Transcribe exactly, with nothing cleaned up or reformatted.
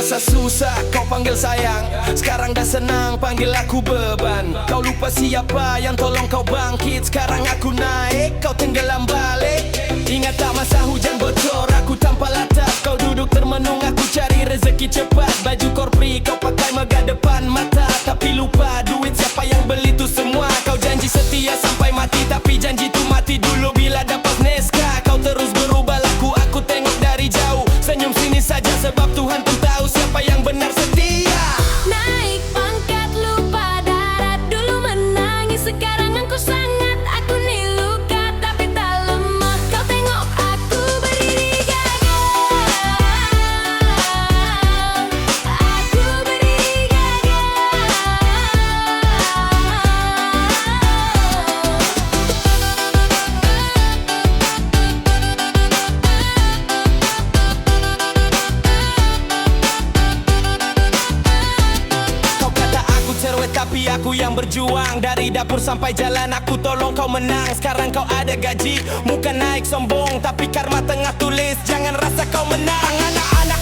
Susah kau panggil sayang, sekarang dah senang panggil aku beban. Kau lupa siapa yang tolong kau bangkit, sekarang aku naik, kau tenggelam balik. Ingat tak masa hujan bocor, aku tanpa latar, kau duduk termenung, aku cari rezeki cepat. Baju korpri kau pakai megah depan mata, tapi lupa duit siapa yang beli tu semua. Kau janji setia sampai mati, tapi janji tu mati dulu bila dapat neska. Kau terus berubah laku, aku tengok dari jauh. Senyum sini saja sebab Tuhan pun tahu siapa yang benar setia. Naik pangkat lupa darat, dulu menangis sekarang angkuh sangat. Aku ni luka tapi tak lemah, kau tengok aku berdiri gagah. Aku berdiri gagah. Kau kata aku cerewet, tapi aku yang berjuang. Dari dapur sampai jalan, aku tolong kau menang. Sekarang kau ada gaji, muka naik sombong, tapi karma tengah tulis, jangan rasa kau menang. Anak-anak